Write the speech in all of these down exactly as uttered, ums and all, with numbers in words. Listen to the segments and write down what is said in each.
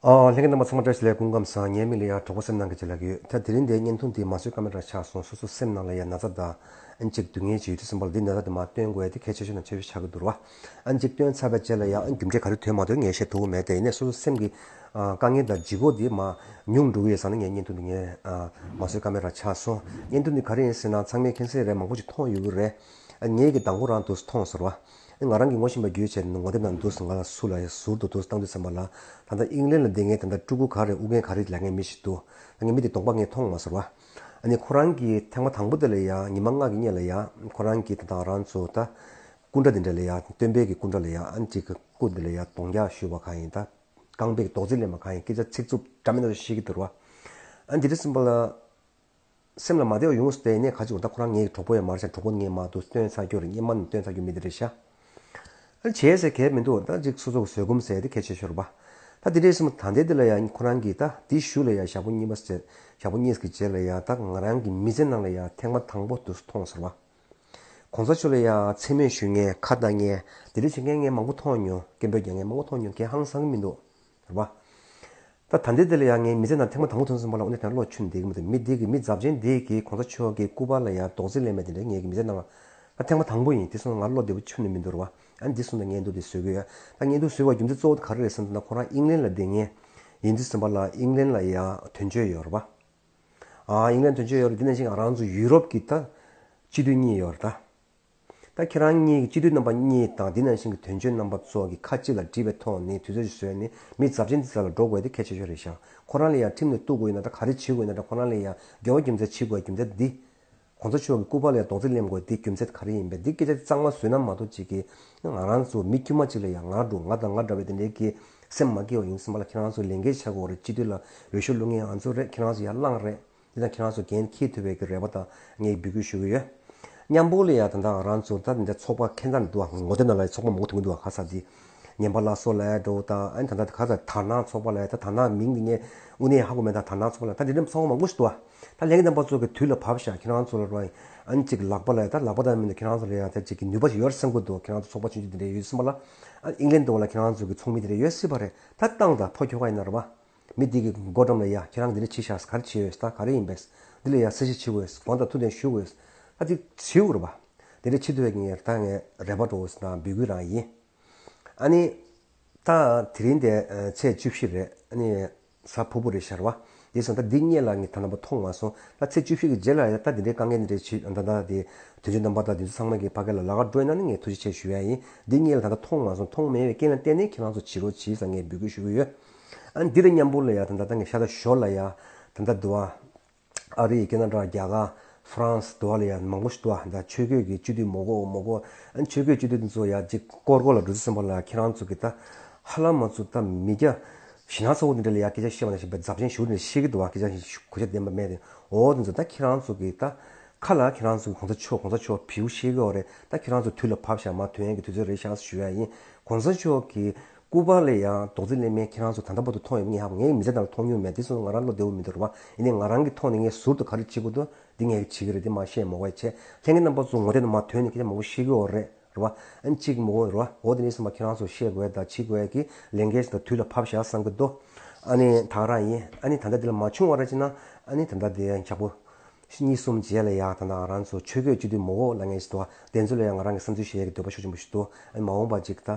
ཨ། ལྷན་རྒྱས་རྣམ་པ་ཚང་མ་བཀྲ་ཤིས་བདེ་ལེགས། སྐུ་ཁམས་བཟང་། ངའི་མིང་ལ་ཡ་གྲོགས་པོ་སེམས་ནང་གི་བྱེད་ལ་ཡོད། ད་དེ་རིང་འདིའི་བརྙན་ཐུང་འདི་མ་བཟོས་ཀ་མེད་ར་ཆགས་སོང་། སོ་སོ་སེམས་ནང་ལ་ཡ་ན་ཚ་དང་ཨ་ནི་གཅིག་སྡུག་བསྔལ་ཅིག་ཡོད་དུས་ཙམ་པ་ལ་འདི་ན་ཚ་དེ་མ་སྟོན་དགོས་ཡ་དེ་གལ་ཆེ་ཤོས་ནང་ཆེ་ཤོས་ཆགས་ཀྱི་འདུག་ར་བ། ཨ་ནི་གཅིག་སྟོན་ཚར་བའི་རྗེས་ལ་ཡ་ཨ་ནི་རྒྱུ་འབྲས་ག་རེ་ཐོན་མ་ཐོན་ངས་བཤད་ཐུབ་ཀྱི་མེད། དེ་ཡིན་ནའི་སོ་སོ་སེམས་ཀྱི་ཨ་དཀའ་ངལ་དང་ལྗིད་ཁོག་འདི་མ་ཉུང་འགྲོ་གི་ཡོད་ཙང་ནི་ངས་བརྙན་ཐུང་འདི་ངས་ཨ་མ་བཟོས་ཀ་མེད་ར་ཆགས་སོང་། བརྙན་ཐུང་འདི་ག་རེ་ཡིན་ཟེར་ན་ཚང་མས་མཁྱེན་གསལ་རེད། མང་པོ་ཞིག་མཐོང་ཡོད་ཀྱི་རེད། ཨ་ངས་ཀྱི་དང་པོ་རང་འདུག་མཐོང་ཟེར་བ། ང་རང་གི་ངོ་ཤེས་པ་བརྒྱུད་བྱས་ནས་ངོ་དེབ་ནང་འདུག་ང་ལ་ཟུར་ལ་ཡ་ཟུར་དུ་འདུག་བཏང་དུས་ཙམ་པ་ལ། ད་ལྟ་ཨིང་ལན་ལ་བསྡད་མཁན་ད་ལྟ་ཕྲུ་གུ་ག་རེ་ཨུ་རྒན་ག་རེ་ལབ་མཁན་མི་ཞིག་འདུག་ད་ངས་མི་དེ་གདོང་པ་ངས་མཐོང་མ་ཟེར་བ། ཨ་ནི་ཁོ་རང་གིས་ཐེངས་མ་དང་པོ་དེ་ལ་ཡ་ཉི་མ་ལྔ་གི་སྔོན་ལ་ཡ་ཁོ་རང་གིས་ད་ལྟ་ང་རང་ཚོ་ད་སྐུ་འདྲ་དེ་འདྲ་ལ་ཡ་སྟོན་པའི་གི་སྐུ་འདྲ་ལ་ཡ་ཨ་ནི་གཅིག་གི་སྐུ་དེ་ལ་ཡ་གདོང་རྒྱག་ཞུས་པ་གང་ཡིན། ད་རྐང་པའི་གི་རྡོག་རྫིས་ལེན་པ་གང་ཡིན། སྐད་ཆ་ཚིག་རྩུབ་འདྲ་མི་འདྲ་བཤད་ཀྱི་འདུག་ར་བ། ཨ་ནི་དེ་འདྲ་ཙམ་པ་ལ། སེམས་ལ་མ་བདེ་བ་ཡོང་སྟེ་ནས་ག་ཅིག་འོ་ད་ཁོ་རང་ངའི་གྲོགས་པོ་ཡང་མ་རེད་ཤག་གྲོགས་པོ་ངས་མ་གཏོགས་སྟོན་ཚར་རྒྱུ་རེད། སྔོན་མ་ནས་སྟོན་ཚར་རྒྱུ་མི་དེ་རེད་ཤག་ཨ་བྱས་ཟེར་གལ་མི་འདུག་ད་ཅིག་སོ་སོ་གི་བཟོད་སྒོམ་ཟེར་དེ་གལ་ཆེ་ཤོས་རེད་པ། ད་དེ་འདྲའི་སེམས་ད་ལྟའི་དེ་ལ་ཡང་ཁོ་རང་གིས་ད་དེ་ཞུ་ལ་ཡང་ཞག་པོ་གཉིས་པ་ཟེར་ཞག་པོ་གཉིས་ཀྱི་རྗེས་ལ་ཡང་ད་ང་རང་གི་མི་ཚེ་ནང་ལ་ཡང་ཐེངས་མ་དང་པོ་དུ་མཐོང་ཟེར་བ། གོང་ས་མཆོག་ལ་ཡང་མཚན་སྨད་ཞུ་མཁན་ཁ་བཏགས་མཁན་དེ་འདྲ་བྱེད་མཁན་ངས་མང་པོ་མཐོང་མྱོང་། སྐད་འབོད་རྒྱག་མཁན་མང་པོ་མཐོང་མྱོང་། གང་ཡང་ཧང་སང་གི་མི་འདུག་རེད་པ། ད་ད་ལྟའི་དེ་ལ་ཡང་ངའི་མི་ཚེ་ནང་ཐེངས་མ་དང་པོ་ཐོན་སོང་བ་ལ་དངོས་གནས་དྲང་བློ་ཆུད་བསྡད་ཀྱི་མི་འདུག་མི་འདི་གི་མི་ཚབས་ཆེན་འདི་གིས་གོང་ས་མཆོག་གི་སྐུ་པར་ལ་ཡང་རྡོག་རྫིས་ལེན་མེད་དེ་འདྲ་ངའི་གི་མི་ཚེ་ནང་ལ་ད་ཐེངས་མ་དང་པོ་ཡིན། དེ་སོང་ང་བློ་བདེ་པོ་ཆུད་ནས་མི་འདུག་རེད་པ། ཨ་ནི་འདི་སོང་ད་བརྙན་ཐུང་འདི་བཟོ་གི་ཡོད། ད་བརྙན་ཐུང་བཟོ་བའི་རྒྱུ་མཚན་གཙོ་བོ་ག་རེ་རེད་ཟེར་ན། ཁོ་རང་ཨིང་ལན་ལ་བསྡད་མཁན་ཡིན་དུས་ཙམ་པ་ལ་ཨིང་ལན་ལ་ཡང་དོན་གཅོད་ཡོད་རེད་པ། ཨ་ཨིང་ལན་དོན་གཅོད་ཡོད་རེད། འདི་ནང་བཞིན་ང་རང་ཚོ་ཡུ་རོབ་ཀྱི་ད་སྤྱི་འཐུས་གཉིས་ཡོད་རེད་ད། ད་ཁྱེད་རང་གཉིས་ཀྱི་སྤྱི་འཐུས་རྣམ་པ་གཉིས་དང་འདི་ནང་བཞིན་གྱི་དོན་གཅོད་རྣམ་པ་ཚོ་གི་ཁ་གཅིག་ལ་སྒྲིལ་བའི་ཐོག་ནས་དུས་ཚོད་ཅིག་བཟོས་ནས་མི་ཚབས་ཆེན་འདི་ཚོ་ལ་འགྲོ་དགོས་དེ་གལ་ཆེ་ཤོས་རེད་ཤག་ཁོ་རང་ལ་ཡང་ཁྲིམས་ནས་གཏུག་དགོས་ཡིན་ན་འདྲ། ག་རེ་བྱེད་དགོས་ཡིན་ན་འདྲ། ཁོ་རང་ལ་ཡང་དགེ་བ་རྒྱུ་མཚན་བྱེད་དགོས་རྒྱུ་མཚན་འདི། གོང་ས་མཆོག་གི་སྐུ་པར་ལ་ཡང་རྡོག་རྫིས་ལེན་དགོས་འདི་རྒྱུ་མཚན་ག་རེ་ཡིན་པས། འདི་སྐད་ཆ་གཙང་མ་བཟོས་ན་མ་གཏོགས་ཅིག་གིས་ང་རང་ཚོ་མི་དཀྱུས་མ་ཅིག་ལ་ཡང་ང་འགྲོ་ང་དང་ང་འདྲ་བའི་དེ་འདྲའི་གི་སེམས་མ་སྐྱིད་པ་ཡིན་ཙམ་པ་ལ་ཁྱེད་རང་ཚོ་ལས་འགན་ཆགས་དགོས་རེད། སྤྱི་འཐུས་ལ་འོས་ཤོག་བླུག་མཁན་ང་ཚོ་རེད། ཁྱེད་རང་ཚོ་ཡར་ལངས་རེད། འདི་དང་ཁྱེད་རང་ཚོ་འགན་འཁྱེར་ཐུབ་པའི་གི་རེ་བ་དང་ངས་འབོད་སྐུལ་ཞུ་གི་ཡོད། མཉམ་པོ་ལ་ཡང་ད་ལྟ་ང་རང་ཚོ་ད་འདི་འདྲ་ཚོགས་པ་ཁྱད་མཚར་འདུག་ཨ། ངོ་དེབ་ནང་ལ་ཚོགས་པ་མང་པོ་ཐོན་གྱི་འདུག་ཨ། ཁ་ས་འདི་ཉན་པ་སླར་གསོ་ལབ་འགྲོ་དང་ཨ་ནི་ད་ལྟ་ཁ་ས་དར་ནག་ཚོགས་པ་ལབ། ད་དར་ནག་མིང་འདི་ངས་དངོས་གནས་ཧ་གོ་མེད། ད་དར་ནག་ཚོགས་པ་ལབ་ད་འདི་འདྲ་ཚོགས་པ་མང་པོ་ཞིག་འདུག་ཨ། ད་ལྷན་རྒྱས་རྣམ་པ་ཚོ་གི་དུས་ལ་བབ་ཤག་ཁྱེད་རང་ཚོ་ལ་རོ་ཨ་ནི་ཅིག་ལག་པ་ལ་ད་ལག་པ་དང་མིན་འདུག་ཁྱེད་རང་ཚོ་ལ་ཡང་ད་ཅིག་གི་ནུས་པ་ཞིག་ཡོད་བསམ་གྱི་འདུག་ཁྱེད་རང་ཚོ་ཚོགས་པ་ཆུང་ཆུང་འདི་འདྲ་ཡོད་ཟིན་པ་ལ་ཨ་ཨིང་ལན་འདི་བ་ལ་ཁྱེད་རང་ཚོ་གི་ཚོགས་མི་འདི་འདྲ་ཡོད་སྲིད་པ་རེད། ད་ཏང་དང་ཕོ་ཁྱོ་ག་ཡིན་ན་རེད་པ། མི་འདི་གི་མགོ་འགྲམ་ལ་ཡ་ཁྱེད་རང་འདི་འདྲ་བྱས་ཤག་ག་རེ་བྱས་ཡོད། ད་ག་རེ་ཡིན་པས། འདི་ལ་ཡ་གསལ་བཤད་བྱེད་དགོས། དགོངས་དག་ཐུགས་བདེན་ཞུ་དགོས། ད་འདི་བྱེད་དགོས་རེད་པ། འདི་འདྲ་བྱེད་ཐུབ་པའི་ངས་ད་ངས་རེ་བ་འགྲོ་དགོས་དང་འབོད་སྐུལ་རང་ཡིན། ཨ་ནི། ད་དེ་རིང་དེ་ཚེས་བཅུ་བཞི་རེད། ཨ་ནི། གཟའ་ཕུར་བུ་རེད་ཤག་རེད་པ། དེ་སོང་ད་འདི་སྔོན་ལ་ངས་ད་རྣམ་པ་མཐོང་མ་སོང་། ད་ཚེས་བཅུ་བཞི་གི་རྗེས་ལ་ཡ་ད་འདི་འདྲའི་དཀའ་ངལ་འདི་འདྲའི་བྱེད་ད་ད་དེ་དོན་གཅོད་རྣམ་པ་དང་འདི་ཚོ་ཚང་མ་གི་ཕ་གི་ལ་ལག་པ་འགྲོ་ཡིན་ན་ནི་ངས་ཐུགས་རྗེ་ཆེ་ཞུ་ཡ་ཡིན། འདི་སྔོན་ལ་ད་ལྟ་མཐོང་མ་སོང་། མཐོང་མེད་པའི་རྐྱེན་ལ་བརྟེན་ནས་ཁྱེད་རང་ཚོ་བྱེད་རོགས་བྱེད་ཟེར་ངས་འབོད་སྐུལ་ཞུ་གི་ཡོད། ཨ་ནི་འདི་དང་མཉམ་པོ་ལ་ཡ་ད་ད་ད་ངས་ཤ་སྟག་ཞོར་ལ་ཡ་ད་ད་འདུག་ཨ། ཨ་རི། ཁེ་ན་ཌ། རྒྱ་གར། ཧྥ་རན་སི་དུ་བ་ལ་ཡང་མང་པོ་ཞིག་འདུག་ཨ། ད་ཆོས་བརྒྱུད་ཀྱི་སྤྱི་འཐུས་མང་པོ་མང་པོ། ཨ་ནི་ཆོས་བརྒྱུད་སྤྱི་འཐུས་འདི་ཚོ་ཡང་ཅིག་སྐོར་སྐོར་ལ་འགྲོ་དུས་ཙམ་པ་ལ་ཁྱེད་རང་ཚོ་གི་ད་ཧ་ལམ་ང་ཚོ་ད་མི་སྐྱ་ཞེ་ན་ཚ་བོ་འདི་འདྲ་ལ་ཡང་སྐད་ཆ་བཤད་པ་ནང་བཞིན་པའི་ཚབས་ཆེན་ཞུ་ནས་བཤད་ཀྱི་འདུག་ཨ། སྐད་ཆ་གོ་ཆ་ལྡན་པ་མེད་དེ། འོ་འདི་ཚོ་ད་ཁྱེད་རང་ཚོ་གི་ད་ཁ་ལ་ཁྱེད་རང་ཚོ་གི་གོང་ས་མཆོག་གོང་ས་མཆོག་བེའུ་བཤད་ཀྱི་ཡོད་རེད། ད་ཁྱེད་རང་ཚོ་དུས་ལ་བབ་ཤག་མ་ཐོན་ཡས་ཀྱི་དུས་ཚོད་རེད་ཤག་ཞུ་ཡ་ཡིན། གོང་ས་མཆོག་གི་སྐུ་པར་ལ་ཡང་རྡོག་རྫིས་ལེན་མཁན་ཁྱེད་རང་ཚོ་ད་ལྟ་བར་དུ་མཐོང་ཡོད་པ་ངས་ཧ་གོ། ངའི་མི་ཚེ་ནང་ལ་མཐོང་མྱོང་མེད། དེ་སོང་ང་རང་བློ་བདེ་པོ་མི་འདུག་རེད་པ། ཡིན་ནའི་ང་རང་གི་ཐོག་ནས་ངས་ཟུར་དུ་ག་རེ་བྱེད་དགོས་འདུག་འདི་ངས་བྱེད་ཀྱི་རེད། དེ་མ་བཤད་མོ་བས་བྱས། ལྷན་རྒྱས་རྣམ་པ་ཚོ་ངོ་དེབ་ནང་མ་ཐོན་ནས་སྐད་ཆ་མང་པོ་བཤད་ཀྱི་ཡོད་རེད་རེད་པ། ཨ་ནི་གཅིག་མོ་རེད་པ། འོ་དེ་ནས་སོང་བ་ཁྱེད་རང་ཚོ་བཤད་དགོས་དང་བྱེད་དགོས་ཀྱི་ལས་འགན་ཞིག་དང་དུས་ལ་བབ་ཤག་བསམ་གྱི་འདུག་ཨ་ནི་ད་ག་རང་ཡིན། ཨ་ནི་ད་ལྟ་འདི་ལ་མ་བྱུང་བ་རེད་ཅེ་ན། ཨ་ནི་ད་ལྟ་འདི་ཡང་ཞག་པོ་གཉིས་གསུམ་རྗེས་ལ་ཡང་ད་ལྟ་ང་རང་ཚོ་ཆོས་བརྒྱུད་སྤྱི་འཐུས་མང་པོ་ལ་ངས་ཟེར་བ་དེ་ཚོ་ལ་ཡང་ང་རང་གི་བསམ་ཚུལ་བཤད་ཡས་ཀྱི་འདོད་པ་ཤུགས་ཆེན་པོ་ཞིག་འདུག་ཨ་ནི་མ་འོངས་པ་ཅིག་ད་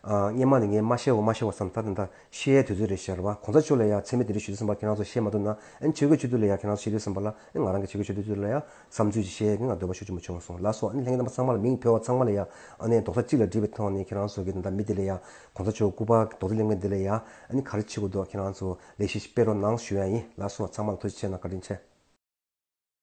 ཨ་སྔོན་མ་ནས་ངས་མ་བཤད་གོ་མ་བཤད་གོ་བསམ། ད་ད་ལྟ་བཤད་ཡས་དུས་ཚོད་རེད་ཤག་རེད་པ། གོང་ས་མཆོག་ལ་ཡང་མཚན་སྨད་དེ་འདྲ་ཞུ་དུས་ཙམ་པ་ཁྱེད་རང་ཚོ་བཤད་མ་ཐུབ་ན། ཨ་ནི་ཆོས་བརྒྱུད་སྤྱི་འཐུས་ལ་ཡང་ཁྱེད་རང་ཚོ་བཤད་དུས་ཙམ་པ་ལ་ཨ་ནི་ང་རང་གི་ཆོས་བརྒྱུད་སྤྱི་འཐུས་ལ་ཡང་བསམ་ཚུལ་ཅིག་བཤད་ཡས་ཀྱི་ང་འདོད་པ་ཤུགས་ཆེན་པོ་བྱུང་སོང་། ལགས་སོ། ཨ་ནི་ལྷན་རྒྱས་རྣམ་པ་ཚང་མ་ལ་མིང་བོས་པ་ཚང་མ་ལ་ཡང་ཨ་ནི་རྡོག་རྩ་གཅིག་ལ་སྒྲིལ་བའི་ཐོག་ནས་ཁྱེད་རང་ཚོ་གི་ད་ལྟ་མི་དེ་ལ་ཡང་གོང་ས་མཆོག་སྐུ་པར་རྡོག་རྫིས་ལེན་མཁན་དེ་ལ་ཡང་ཨ་ནི་ག་རེ་བྱེད་དགོས་འདུག་ཁྱེད་རང་ཚོ་ལས་གཞི་ཞིག་སྤེལ་རོགས་གནང་ཞུ་ཡ་ཡིན། ལགས་སོ། ཚང་མ་ལ་ཐུགས་རྗེ་ཆེ་གནང་། བཀའ་དྲིན་ཆེ།